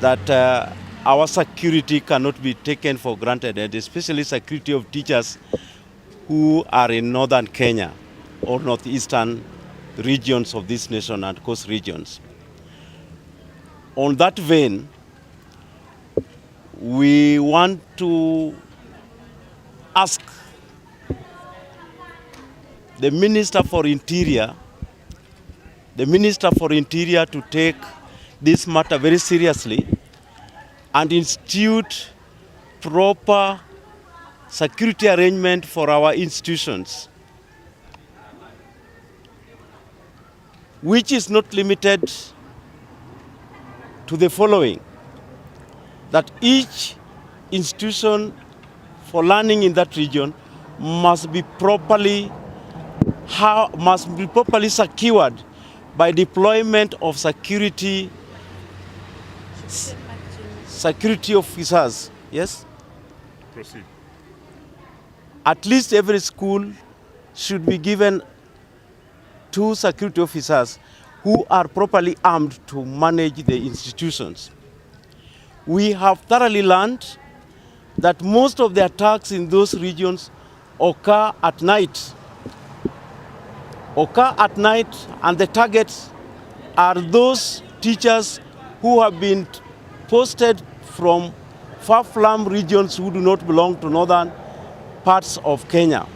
that our security cannot be taken for granted, and especially security of teachers who are in northern Kenya or northeastern regions of this nation and coast regions. On that vein, we want to ask the Minister for Interior, the Minister for Interior to take this matter very seriously and institute proper security arrangement for our institutions, which is not limited to the following: that each institution for learning in that region must be properly secured by deployment of security officers. Yes? Proceed. At least every school should be given 2 security officers who are properly armed to manage the institutions. We have thoroughly learned that most of the attacks in those regions occur at night. Occur at night, and the targets are those teachers who have been posted from far-flung regions who do not belong to northern parts of Kenya.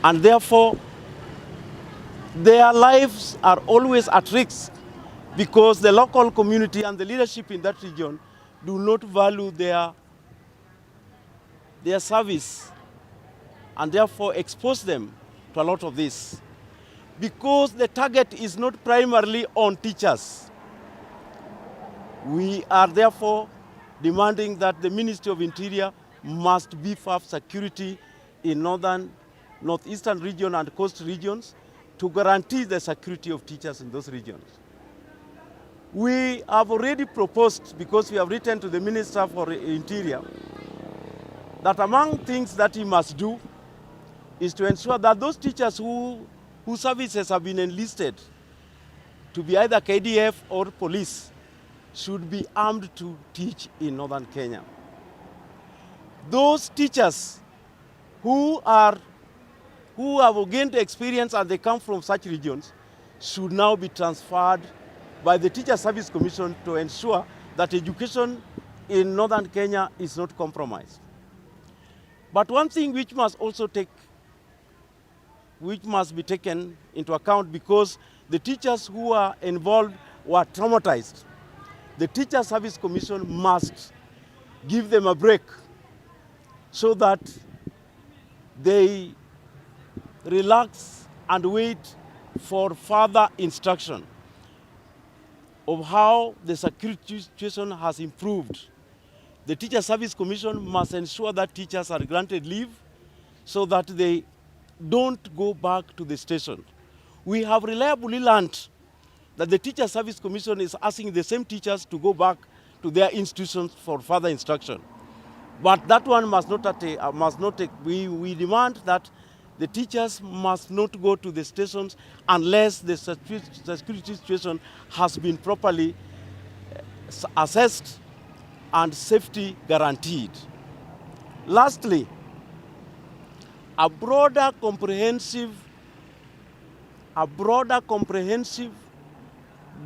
And therefore, their lives are always at risk because the local community and the leadership in that region do not value their service and therefore expose them to a lot of this. Because the target is not primarily on teachers. We are therefore demanding that the Ministry of Interior must beef up security in northern, northeastern region and coast regions to guarantee the security of teachers in those regions. We have already proposed, because we have written to the Minister for Interior, that among things that he must do is to ensure that those teachers whose services have been enlisted to be either KDF or police should be armed to teach in northern Kenya. Those teachers who have gained experience and they come from such regions should now be transferred by the Teacher Service Commission to ensure that education in northern Kenya is not compromised. But one thing which must also take, which must be taken into account, because the teachers who are involved were traumatized, the Teacher Service Commission must give them a break so that they relax and wait for further instruction of how the security situation has improved. The Teacher Service Commission must ensure that teachers are granted leave so that they don't go back to the station. We have reliably learned that the Teacher Service Commission is asking the same teachers to go back to their institutions for further instruction. But that one must not, must not take, we demand that the teachers must not go to the stations unless the security situation has been properly assessed and safety guaranteed. Lastly, a broader comprehensive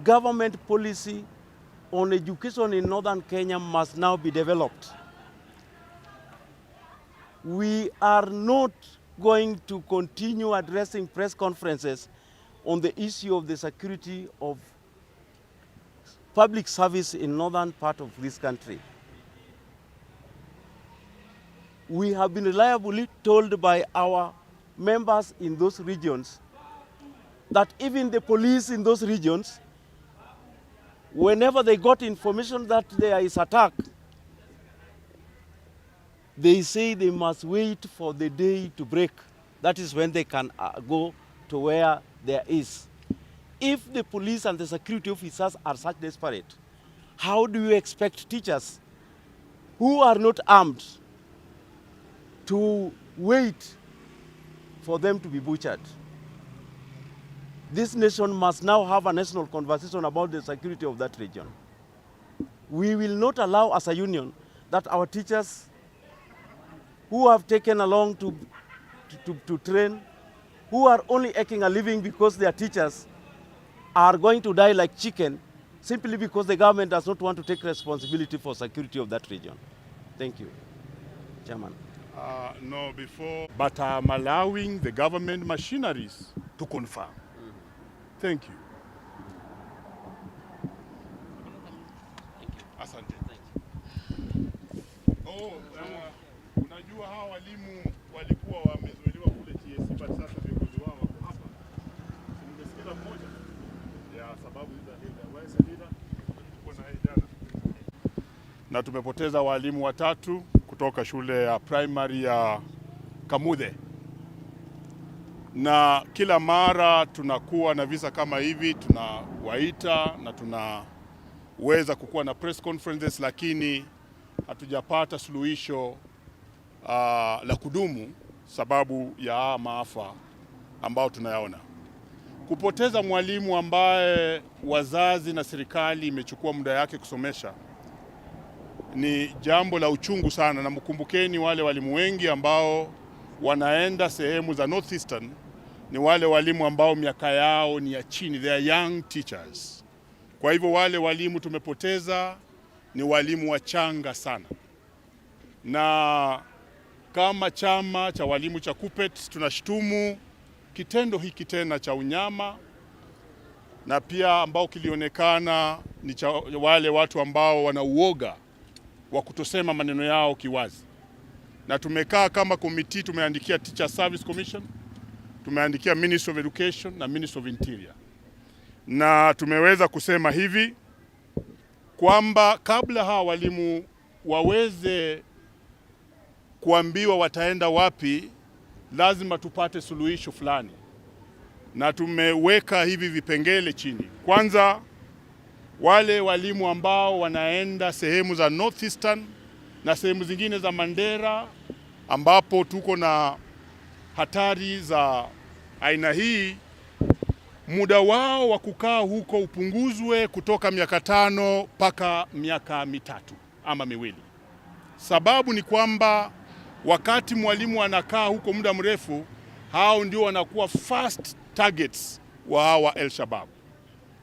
government policy on education in northern Kenya must now be developed. We are not going to continue addressing press conferences on the issue of the security of public service in northern part of this country. We have been reliably told by our members in those regions that even the police in those regions, whenever they got information that there is attack, they say they must wait for the day to break. That is when they can go to where there is. If the police and the security officers are such desperate, how do you expect teachers who are not armed to wait for them to be butchered? This nation must now have a national conversation about the security of that region. We will not allow as a union that our teachers who have taken along to train, who are only eking a living because they are teachers, are going to die like chicken simply because the government does not want to take responsibility for security of that region. Thank you, Chairman. No, before, but I'm allowing the government machineries to confirm. Thank you. Asante. Oh, unajua hawa walimu walikuwa wamezuiliwa kule TSC, but sasa viongozi wao wako hapa. Si nimesikiza mmoja ya sababu hizi za leader. Where is the leader? Tuko na yeye jana. Na tumepoteza walimu watatu kutoka shule ya primary ya Kamuthe, na kila mara tunakuwa na visa kama hivi, tunawaita na tunaweza kukuwa na press conferences, lakini hatujapata suluhisho la kudumu sababu ya haya maafa ambao tunayaona. Kupoteza mwalimu ambaye wazazi na serikali imechukua muda yake kusomesha ni jambo la uchungu sana, na mkumbukeni wale walimu wengi ambao wanaenda sehemu za Northeastern ni wale walimu ambao miaka yao ni ya chini, they are young teachers. Kwa hivyo wale walimu tumepoteza ni walimu wachanga sana, na kama chama cha walimu cha KUPPET tunashutumu kitendo hiki tena cha unyama na pia ambao kilionekana ni cha wale watu ambao wana uoga wa kutosema maneno yao kiwazi, na tumekaa kama committee, tumeandikia Teacher Service Commission, tumeandikia Ministry of Education na Ministry of Interior, na tumeweza kusema hivi kwamba kabla hawa walimu waweze kuambiwa wataenda wapi, lazima tupate suluhisho fulani, na tumeweka hivi vipengele chini. Kwanza, wale walimu ambao wanaenda sehemu za Northeastern na sehemu zingine za Mandera ambapo tuko na hatari za aina hii, muda wao wa kukaa huko upunguzwe kutoka miaka 5 mpaka miaka 3 ama 2. Sababu ni kwamba wakati mwalimu anakaa huko muda mrefu, hao ndio wanakuwa first targets wa hawa El Shabab.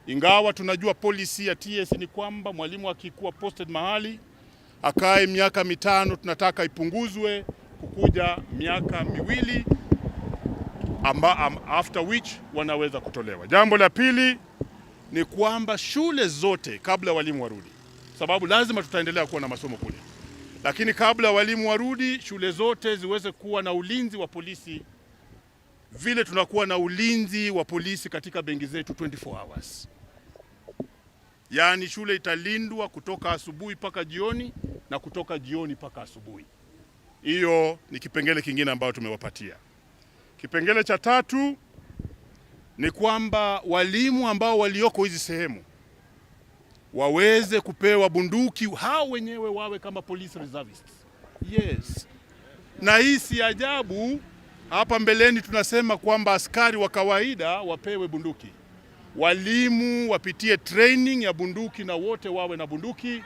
Ingawa tunajua policy ya TSC ni kwamba mwalimu akikuwa posted mahali akae miaka 5, tunataka ipunguzwe kukuja miaka 2 after which wanaweza kutolewa. Jambo la pili ni kwamba shule zote kabla walimu warudi, sababu lazima tutaendelea kuwa na masomo kule, lakini kabla walimu warudi, shule zote ziweze kuwa na ulinzi wa polisi vile tunakuwa na ulinzi wa polisi katika benki zetu 24 hours. Yaani shule italindwa kutoka asubuhi mpaka jioni na kutoka jioni mpaka asubuhi. Hiyo ni kipengele kingine ambayo tumewapatia. Kipengele cha tatu ni kwamba walimu ambao walioko hizi sehemu waweze kupewa bunduki, hao wenyewe wawe kama police reservists. Yes. Na hii si ajabu. Hapa mbeleni tunasema kwamba askari wa kawaida wapewe bunduki, walimu wapitie training ya bunduki na wote wawe na bunduki,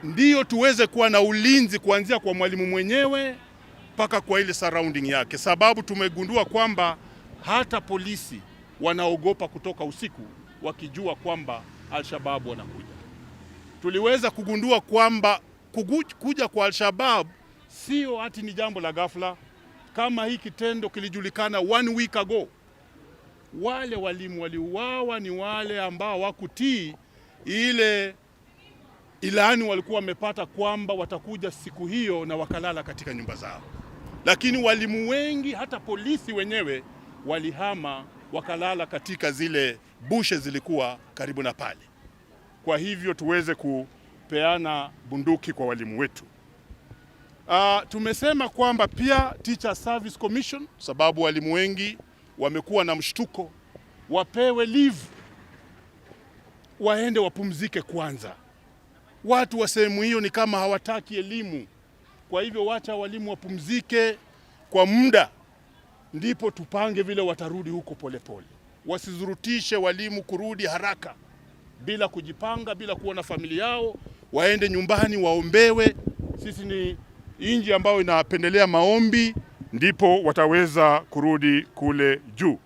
ndiyo tuweze kuwa na ulinzi kuanzia kwa mwalimu mwenyewe mpaka kwa ile surrounding yake, sababu tumegundua kwamba hata polisi wanaogopa kutoka usiku wakijua kwamba Al-Shabaab wanakuja. Tuliweza kugundua kwamba kuja kwa Al-Shabaab sio ati ni jambo la ghafla. Kama hii kitendo kilijulikana one week ago, wale walimu waliuawa ni wale ambao wakutii ile ilani walikuwa wamepata kwamba watakuja siku hiyo na wakalala katika nyumba zao, lakini walimu wengi hata polisi wenyewe walihama wakalala katika zile bushes zilikuwa karibu na pale. Kwa hivyo tuweze kupeana bunduki kwa walimu wetu. Tumesema kwamba pia Teacher Service Commission, sababu walimu wengi wamekuwa na mshtuko, wapewe leave, waende wapumzike kwanza. Watu wa sehemu hiyo ni kama hawataki elimu, kwa hivyo wacha walimu wapumzike kwa muda, ndipo tupange vile watarudi huko polepole. Wasizurutishe walimu kurudi haraka bila kujipanga, bila kuwa na familia yao. waende nyumbani waombewe. Sisi ni nchi ambayo inapendelea maombi, ndipo wataweza kurudi kule juu.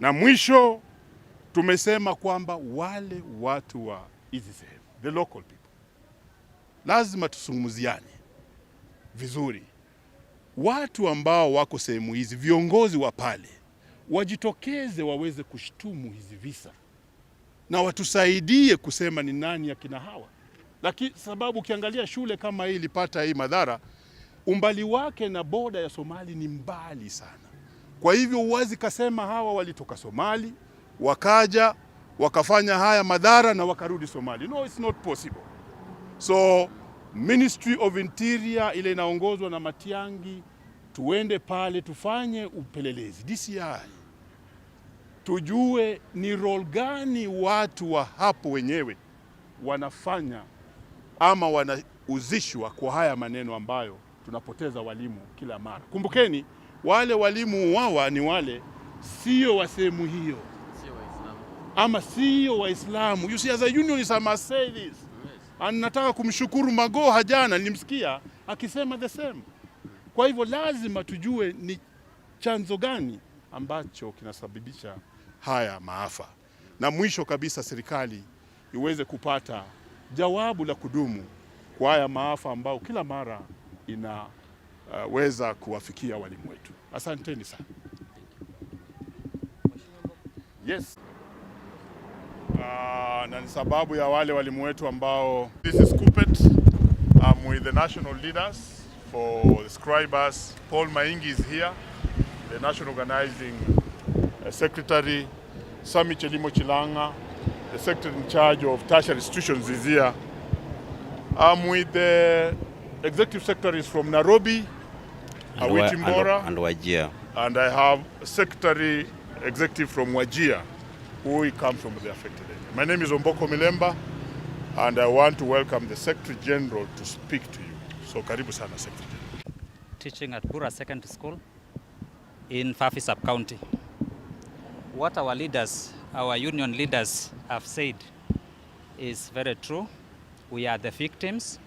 Na mwisho tumesema kwamba wale watu wa hizi sehemu, the local people, lazima tusungumziane vizuri. Watu ambao wako sehemu hizi, viongozi wa pale wajitokeze, waweze kushtumu hizi visa na watusaidie kusema ni nani akina hawa. Lakini sababu ukiangalia shule kama hii ilipata hii madhara, umbali wake na boda ya Somali ni mbali sana. Kwa hivyo huwezi kasema hawa walitoka Somali wakaja wakafanya haya madhara na wakarudi Somali. No, it's not possible. So Ministry of Interior ile inaongozwa na Matiang'i, tuende pale tufanye upelelezi DCI, tujue ni role gani watu wa hapo wenyewe wanafanya ama wanahusishwa kwa haya maneno ambayo tunapoteza walimu kila mara. Kumbukeni wale walimu wawa ni wale sio wa sehemu hiyo Sio Waislamu. Ama sio Waislamu. You see, as a unionist I must say this. And nataka kumshukuru Magoha, jana nilimsikia akisema the same. Kwa hivyo lazima tujue ni chanzo gani ambacho kinasababisha haya maafa, na mwisho kabisa serikali iweze kupata jawabu la kudumu kwa haya maafa ambayo kila mara inaweza kuwafikia walimu wetu. Asanteni sana. Yes. Na ni sababu ya wale walimu wetu ambao. This is Kuppet. I'm with the national leaders for the scribers. Paul Maingi is here, the national organizing secretary. Sami Chelimo Chilanga, the secretary in charge of tertiary institutions, is here. I'm with the executive secretaries from Nairobi, And Awiti Mbora, and Wajir. And I have secretary executive from Wajir, who comes from the affected area. My name is Omboko Milemba, and I want to welcome the Secretary General to speak to you. So karibu sana, Secretary General. Teaching at Bura Secondary School in Fafi Sub-County. What our leaders, our union leaders have said is very true. We are the victims,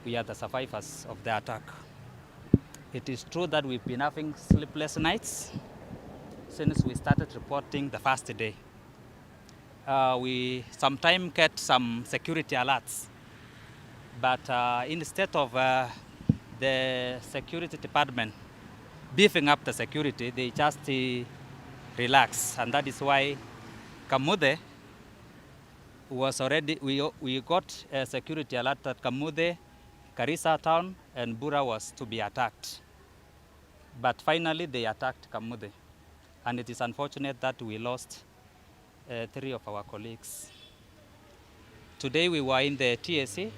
we are the survivors of the attack. It is true that we've been having sleepless nights since we started reporting the first day. We sometimes get some security alerts, but instead of the security department beefing up the security, they just relax. And that is why Kamuthe was already, we got a security alert that Kamuthe, Garissa town, and Bura was to be attacked. But finally, they attacked Kamuthe. And it is unfortunate that we lost three of our colleagues. Today we were in the TSC,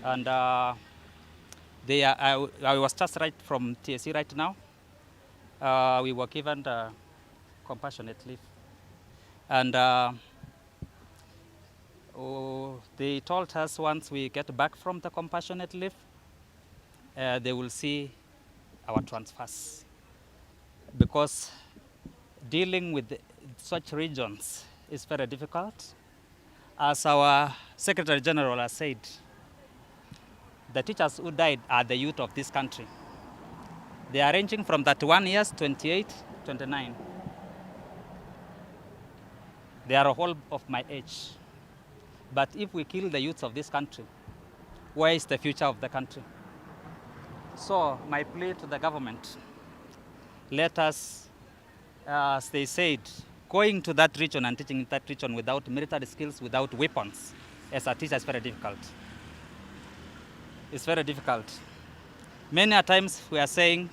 and I was just right from TSC right now. We were given the compassionate leave. And oh, they told us once we get back from the compassionate leave, they will see our transfers. Because dealing with such regions is very difficult. As our Secretary General has said, the teachers who died are the youth of this country. They are ranging from 31 years, 28, 29. They are all of my age. But if we kill the youths of this country, where is the future of the country? So my plea to the government, let us, as they said, going to that region and teaching in that region without military skills, without weapons, as a teacher is very difficult. It's very difficult. Many a times we are saying,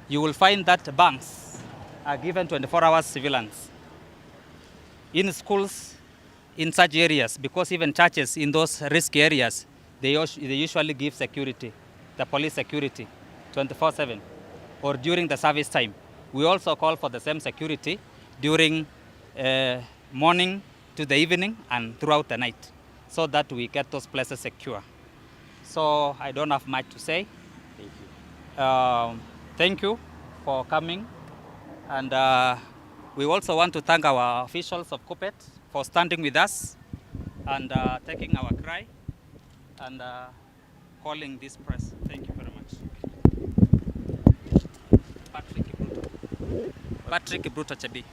you will find that banks are given 24 hours surveillance. In schools, in such areas, because even churches in those risky areas, they usually give security, the police security, 24/7, or during the service time. We also call for the same security during morning to the evening and throughout the night, so that we get those places secure. So I don't have much to say. Thank you. Thank you for coming. And we also want to thank our officials of KUPPET for standing with us. and taking our cry and calling this press. Thank you very much. Patrick Bruto. Patrick Bruto Chebii.